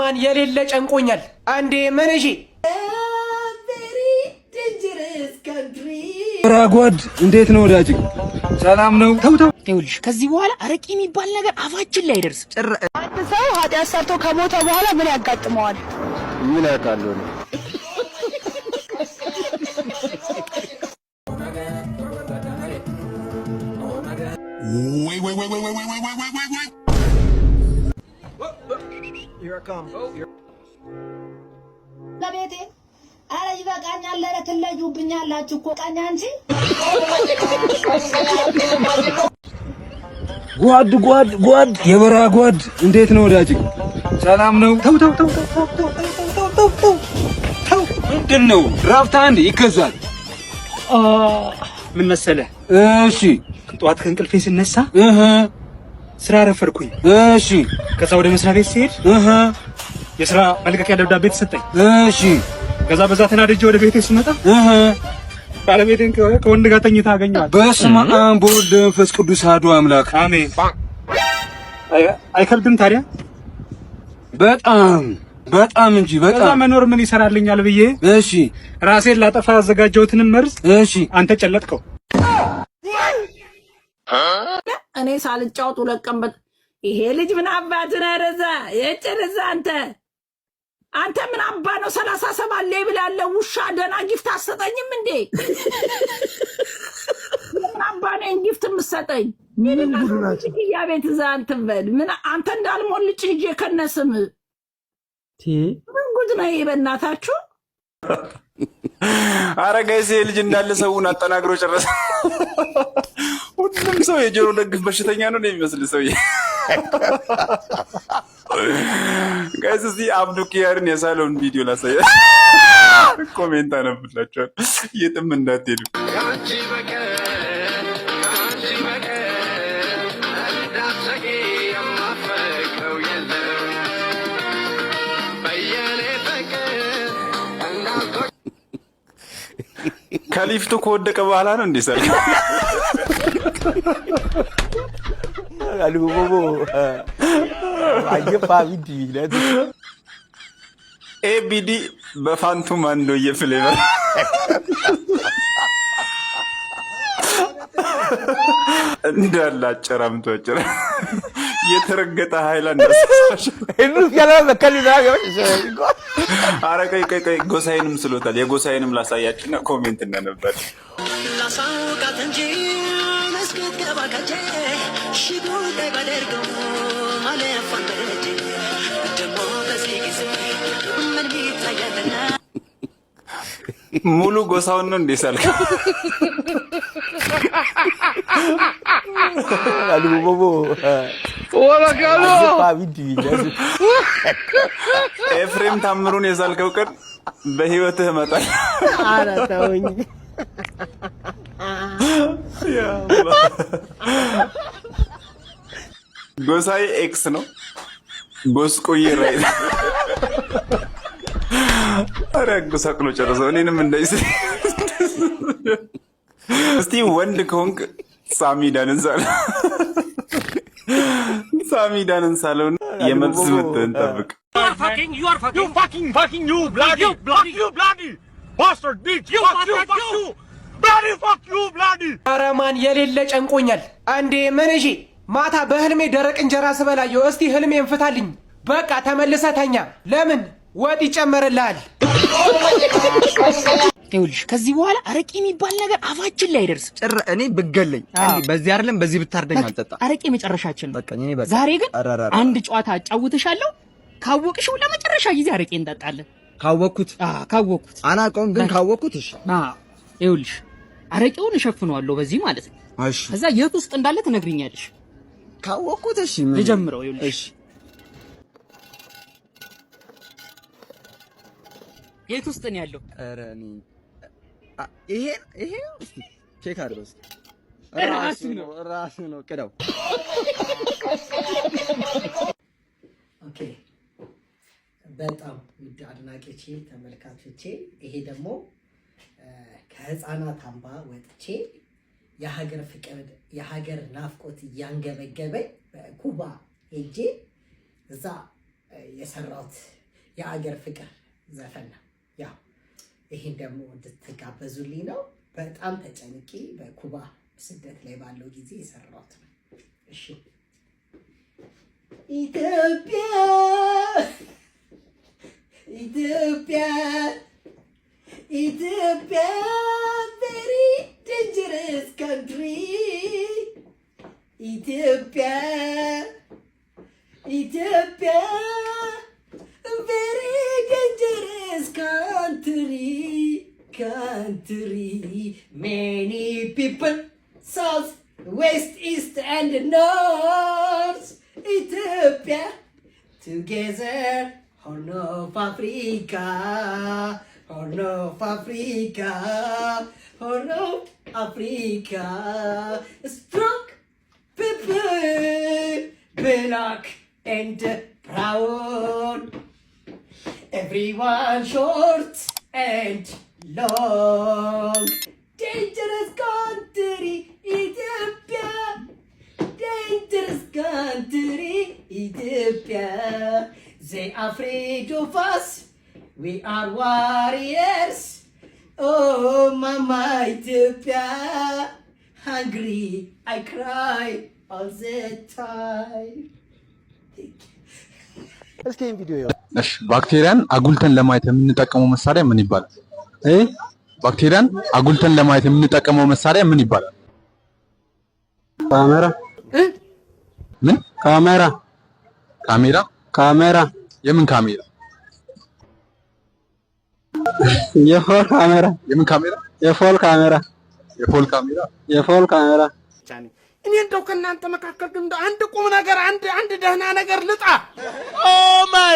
Man የሌለ ጨንቆኛል። አንዴ ምን እሺ ራጓድ እንዴት ነው ወዳጅ? ሰላም ነው? ተው ተው። ይኸውልሽ ከዚህ በኋላ አረቄ የሚባል ነገር አፋችን ላይ አይደርስም። አንድ ሰው ኃጢአት ሰርቶ ከሞተ በኋላ ምን ያጋጥመዋል? ምን ያውቃለሁ? ለቤቴ አረ ይበቃኛል። ኧረ ትለዩብኛላችሁ እኮ ቀኛ እንጂ ጓድ ጓድ ጓድ የበረሃ ጓድ እንዴት ነው ወዳጅ? ሰላም ነው? ተው ተው ተው ተው ተው ተው ተው ተው። ምንድን ነው ራፍታ አንድ ይገዛል። ምን መሰለህ? እሺ ጠዋት ከእንቅልፌ ስነሳ ስራ ረፈድኩኝ። እሺ ከዛ ወደ መስሪያ ቤት ስሄድ የስራ መልቀቂያ ደብዳቤ ተሰጠኝ። እሺ ከዛ በዛ ተናድጄ ወደ ቤቴ ስመጣ ባለቤቴን ከወንድ ጋር ተኝታ አገኘኋት። በስመ አብ ወወልድ ወመንፈስ ቅዱስ አሐዱ አምላክ አሜን። አይከብድም ታዲያ? በጣም በጣም እንጂ በዛ በጣም መኖር ምን ይሰራልኛል ብዬ እሺ ራሴን ላጠፋ ያዘጋጀሁትንም መርዝ እሺ አንተ ጨለጥከው። እኔ ሳልጫወት 2 ቀን ይሄ ልጅ ምን አባት ነው? ረዛ የጭርዛ አንተ አንተ ምን አባ ነው? 37 level ያለ ውሻ ደህና gift አሰጠኝም እንዴ? ምን አባ ነው gift የምሰጠኝ? ያ ቤት እዛ እንትን በል ምን አንተ እንዳልሞልጭ ሂጄ ከነስም ምን ጉድ ነው ይሄ? በእናታችሁ። አረ guys፣ ይሄ ልጅ እንዳለ ሰውን አጠናግሮ ጨረሰ። ሁሉም ሰው የጆሮ ደግፍ በሽተኛ ነው የሚመስል ሰውዬ። Guys፣ እስቲ አብዱ ኪያርን የሳለውን ቪዲዮ ላሳያ፣ comment አነብላችኋል። የትም እንዳትሄዱ። ከሊፍቱ ከወደቀ በኋላ ነው እንዴ ሳል ኤቢዲ በፋንቱ ማንዶዬ flavor። እንዳለ አጨራምቶ አጨራ የተረገጠ ሃይላንድ። አረ ቆይ ቆይ ቆይ፣ ጎሳዬንም ስሎታል። የጎሳዬንም ላሳያችሁና comment እናነባለን። ላሳውቃት እንጂ እስክትገባ ከጄ ሺ ጉዳይ ባደርገው ማለፏን በእጄ ደግሞ በዚህ ጊዜ ምን ይታያልና ሙሉ ጎሳውን ነው እንዴ ሳልክ? ኤፍሬም ታምሩን የሳልከው ቀን በህይወትህ እመጣለሁ። ኧረ ተውኝ። ጎሳዬ X ነው። ጎስቆዬ right። ኧረ አጎሳቅሎ ጨርሰው እኔንም እንዳይስ። እስቲ ወንድ ከሆንክ ሳሚዳንን ሳለው፣ ሳሚዳንን ሳለው የመልስ ምትህን ጠብቅ። Fucking, you are fucking, you fucking, fucking, you bloody, you bloody, you bloody bastard bitch, you fuck you, fuck you, bloody fuck you, bloody. ኧረ man የሌለ ጨንቆኛል። አንዴ ምን እሺ ማታ በህልሜ ደረቅ እንጀራ ስበላየው፣ እስቲ ህልሜን ፍታልኝ። በቃ ተመልሰህ ተኛ። ለምን ወጥ ይጨመርልሃል? ይኸውልሽ ከዚህ በኋላ አረቄ የሚባል ነገር አፋችን ላይ አይደርስም። ጭር እኔ ብገለኝ እኔ በዚህ አይደለም በዚህ ብታርደኝ አልጠጣም። አረቄ መጨረሻችን ነው። በቃ እኔ በቃ ዛሬ ግን ኧረ ኧረ ኧረ። አንድ ጨዋታ አጫውትሻለሁ። ካወቅሽው ለመጨረሻ ጊዜ አረቄ እንጠጣለን። ካወቅኩት? ካወቅኩት። አላውቀውም፣ ግን ካወቅኩት እሺ። ይኸውልሽ አረቄውን እሸፍነዋለሁ በዚህ ማለት ነው። እሺ። ከዛ የት ውስጥ እንዳለ ትነግሪኛለሽ። ካወቅኩት እሺ። ምን ልጀምረው። ይኸውልሽ እሺ። የት ውስጥ ነው ያለው? ኧረ እኔ ይሄ ይሄ እስቲ check አድርገው እስቲ። ራሱ ነው። ራሱ ነው። ቅዳው። Okay፣ በጣም ውድ አድናቂዎቼ፣ ተመልካቾቼ፣ ይሄ ደግሞ ከህፃናት አምባ ወጥቼ የሀገር ፍቅር የሀገር ናፍቆት እያንገበገበኝ በኩባ ሄጄ እዛ የሰራሁት የአገር ፍቅር ዘፈን ነው። ያው ይሄን ደግሞ እንድትጋበዙልኝ ነው። በጣም ተጨንቄ በኩባ ስደት ላይ ባለው ጊዜ የሰራሁት ነው። እሺ። ኢትዮጵያ፣ ኢትዮጵያ፣ ኢትዮጵያ, very dangerous country. ኢትዮጵያ፣ ኢትዮጵያ, very dangerous country, country. Many people, south, west, east and north. ኢትዮጵያ together, Horn of Africa, Horn of Africa, Horn of Africa. Strong people, black and brown, everyone short and long. Dangerous country, Ethiopia. Dangerous country, Ethiopia. They afraid of us. We are warriors. Oh, Mama Ethiopia. Hungry, I cry all the time. እስኪ ይሄን ቪዲዮ። እሺ፣ ባክቴሪያን አጉልተን ለማየት የምንጠቀመው መሳሪያ ምን ይባላል? ባክቴሪያን አጉልተን ለማየት የምንጠቀመው መሳሪያ ምን ይባላል? ካሜራ። ምን? ካሜራ። ካሜራ? ካሜራ። የምን ካሜራ? የ phone ካሜራ። የምን ካሜራ? የ phone ካሜራ። የ phone ካሜራ። የ phone ካሜራ። እኔ እንደው ከእናንተ መካከል ግን እንደው አንድ ቁም ነገር፣ አንድ ደህና ነገር ልጣ። Oh my